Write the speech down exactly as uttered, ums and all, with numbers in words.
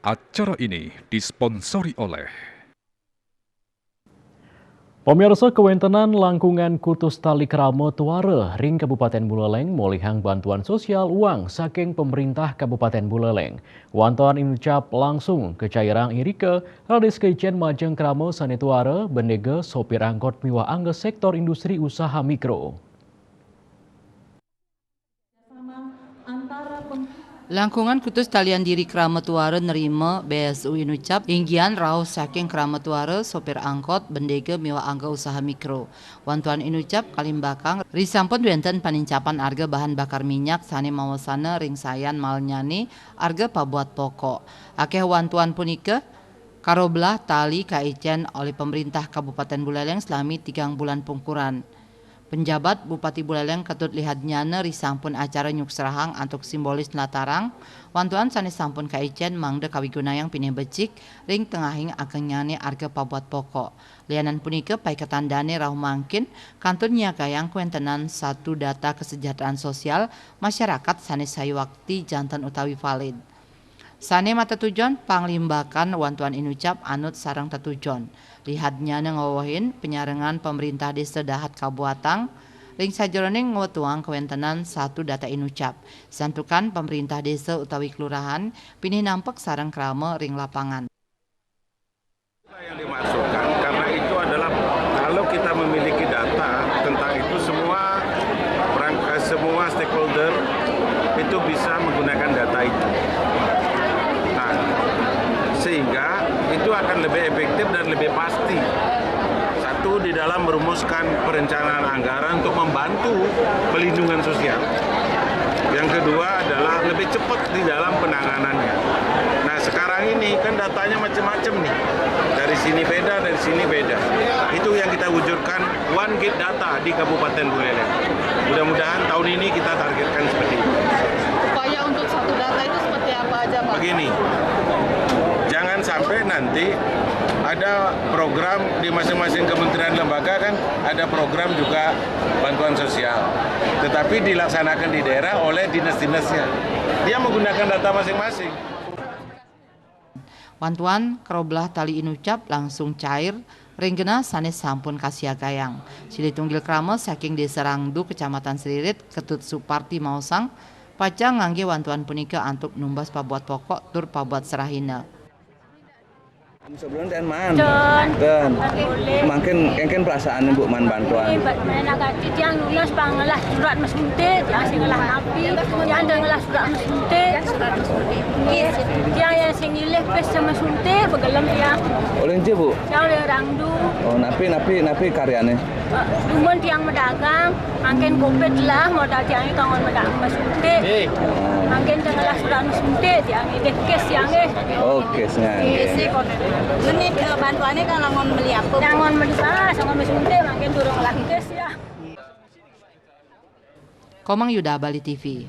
Acara ini disponsori oleh Pamirsa, kawéntenan langkungan kutus tali krama tuara ring Kabupatén Buleleng molihang bantuan sosial uang saking pemerintah Kabupatén Buleleng. Wantuan inucap langsung kacairang irika raris kaicén majeng krama sané tuara bendéga sopir angkot miwah angga sektor industri usaha mikro. Langkungan kutus talian diri krama tuara nerima B S U inucap inggihan rauh saking krama tuara, sopir angkot, bendéga miwah angga usaha mikro. Wantuan inucap kalimbakang risampun wénten panincapan arga bahan bakar minyak sané mawasana ring sayan malnyané arga pabuat pokok. Akéh wantuan punika karoblah tali kaicén olih pemerintah Kabupatén Buleleng salami tigang bulan pungkuran. Penjabat Bupati Buleleng Ketut Lihadnyana risampun acara nyuksrahang antuk simbolis nlatarang wantuan sané sampun kaicén mangda kawigunayang pinih becik ring tengahing agengnyané arga pabuat pokok. Lianan punika, paiketan dané rauh mangkin kantun nyiagayang kawéntenan satu data kesejahteraan sosial masyarakat sané sayuwakti janten utawi valid. Sané matetujon panglimbakan wantuan inucap anut sareng tetujon. Lihadnyana ngwewehin panyarengan pamréntah désa dahat kabuatang ring sajeroning ngwetuang kawéntenan satu data inucap. Santukan pamréntah désa utawi kelurahan pinih nampek sareng krama ring lapangan. Yang dimaksudkan karena itu adalah kalau kita memiliki data tentang itu, semua perangkat, semua stakeholder itu bisa menggunakan data itu. Nah, sehingga itu akan lebih efektif dan lebih pasti. Satu, di dalam merumuskan perencanaan anggaran untuk membantu pelindungan sosial. Yang kedua adalah lebih cepat di dalam penanganannya. Nah, sekarang ini kan datanya macam-macam nih. Dari sini beda, dari sini beda. Nah, itu yang kita wujudkan one gate data di Kabupaten Buleleng. Mudah-mudahan tahun ini kita targetkan seperti itu. Upaya untuk satu data itu seperti apa aja, Pak? Begini, jangan sampai nanti ada program di masing-masing kementerian lembaga kan ada program juga bantuan sosial. Tetapi dilaksanakan di daerah oleh dinas-dinasnya. Dia menggunakan data masing-masing. Wantuan karoblah tali inucap langsung cair ring genah sané sampun kasiagayang. Silih tunggil krama saking Désa Rangdu, Kecamatan Sririt, Ketut Suparti maosang, pacang nganggé wantuan punika antuk numbas pabuat pokok tur pabuat serahina. Sebelum dan man. Dan mangkin kéngkén perasaan Ibu man bantuan. Main agak tiang nulis pang ngelah surat mesuntik, tiang sing ngelah napi, tiang ada ngelah surat mesuntik. Tiang yang sing nilih pes sama suntik, begelem tiang. Oleh je, Bu? Tiang oleh Rangdu. Oh, napi napi napi karyané? Dumun tiang medagang, mangkin covid lah modal tiang itu kangen medagang mesuntik. Mangkin tiang ngelah surat mesuntik, tiang nilih kes tiang eh. Oh, kesnya. Ini eh, bantuannya kan langon beli apa? Tiang ngon beli pas, ngon mesuntik, mangkin durung ngelah kes ya. Komang Yuda, Bali T V.